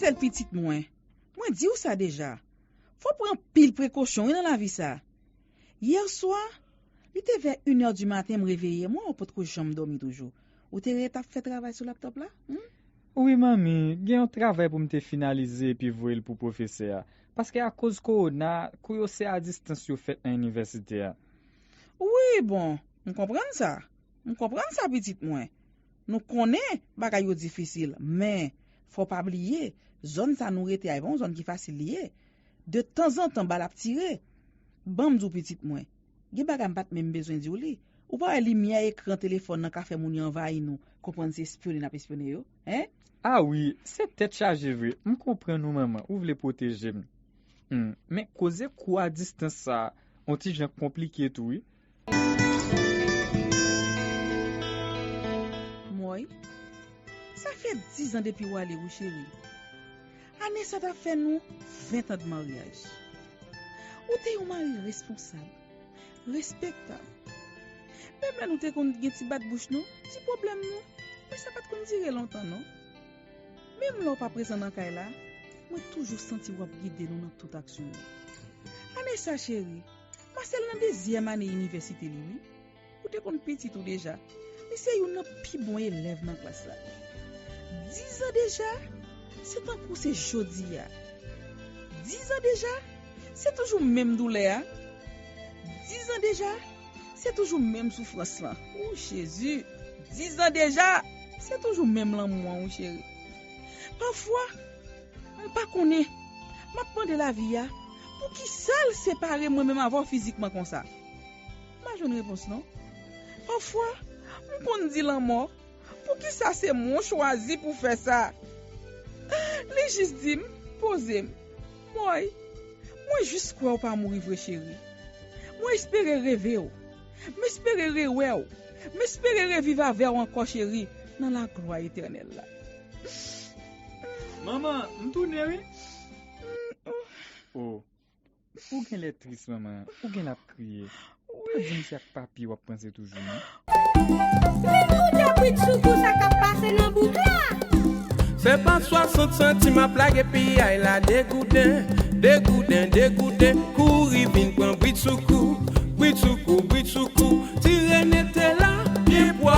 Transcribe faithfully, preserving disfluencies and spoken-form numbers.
L pitit mwen, mwen di w sa deja. Fò w pran anpil prekosyon wi nan lavi sa. Yè swa, li te vè inè di maten m reveye, mwen w potko janm dòmi toujou. Ou te ret ap fè travay sou laptòp la? Hmm? Wi, manmi, gen yon travay pou m te finalize epi voye l pou pwofesè a. Paske akoz kowona, kou yo se a distans yo fèt nan inivèsite a. Wi, bon, m konprann sa. M konprann sa, pitit mwen. Nou konnen bagay yo difisil, men fò w pa bliye, zòn sa nou rete a, e pa yon zòn ki fasil li ye. De tanzantan, bal ap tire. Ban m di w, pitit mwen, gen bagay m pa t menm bezwen di w li. Ou pa wè limyè ekran telefòn nan ka fè moun yo anvayi nou, konprann se espyone n ap espyone yo, en? A wi, se tèt chaje vre. M konprann ou, manman, ou vle pwoteje m. Hmm, men koze kou a distans sa a, on ti jan konplike tou, wi. Mòy, sa fè dizan depi w ale, wi, cheri. Ane sa t ap fè nou ven tan de maryaj. Ou te yon mari responsab, respektab. Menm lè nou te konn gen ti bat bouch nou, ti pwoblèm nou, men sa pa t konn dire lontan, non. Menm lè w pa prezan nan kay la, mwen toujou santi w ap gide nou nan tout aksyon nou. Ane sa, cheri, Marcel nan dezyèm ane inivèsite li, wi. Ou te konn pitit ou deja. Li se youn nan pi bon elèv nan klas la. Dizan deja, se tankou se jodi a. Dizan deja, se toujou menm doulè a. Dizan deja, se toujou menm soufrans lan. O Jezi, dizan deja, se toujou menm lanmou an, wi, cheri. Pafwa, m pa konnen, m ap mande lavi a, poukisa l separe mwen menm avè w fizikman konsa? M pa jwenn repons, non. Pafwa, m konn di lanmò, poukisa se mwen w chwazi pou fè sa? Li jis di m, poze m, Mòy, mwen jis kwè w pa mouri vre, cheri. Mwen espere reve w. M espere rewè w. M espere reviv avè w ankò, cheri, nan laglwa etènèl la. Manman, m tounen, wi. Oh. Ou genlè tris, manman. Ou genlè ap kriye. Pa di m se ak papi w ap panse toujou, non. Vin koute bwit sou kou sa k ap pase nan bouk la. Se pa swasant santim ap lage piyay la, degouden, degouden, degouden. Kouri vin pran bwit sou kou, bwit sou kou, bwit sou kou. Ti Rene te la, byen pwòp.